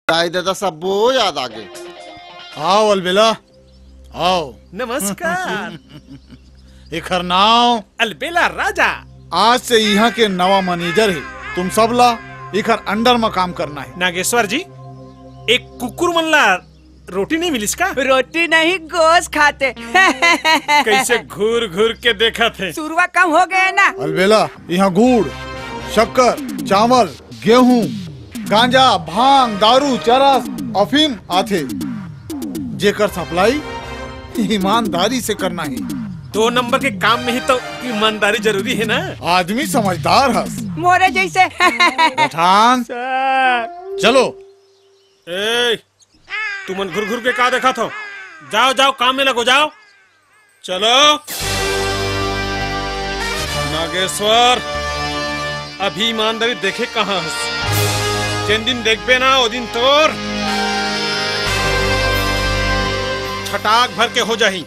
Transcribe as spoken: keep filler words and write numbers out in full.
दाई ददा सब्बो याद आगे। आओ अलबेला, आओ। नमस्कार। एखर नाव अलबेला राजा। आज से इहाँ के नवा मैनेजर हे। तुम सब ला एखर under म काम करना हे। नागेश्वर जी, एक कुकुर मन ला रोटी नहीं मिलिस का? रोटी नहीं, गोस खाथे। कैसे घूर घूर के देखत हे। सुरवा कम हो गए ना। अलबेला, इहाँ गुड़, शक्कर, चावल, गेहूं, गांजा, भांग, दारू, चरस, अफीम आथे, जेकर सप्लाई ईमानदारी से करना हे। दो नंबर के काम में ही तो ईमानदारी जरूरी हे ना। आदमी समझदार हस। मोरे जैसे। पठान, सर। चलो। ए, तुमन घुर घुर के का देखत हो? जाओ, जाओ, काम में लगो, जाओ। चलो। नागेश्वर, अभी ईमानदारी देखे कहाँ हस? जेन दिन देखबे ना, ओ दिन तोर छटाक भर के हो जाही।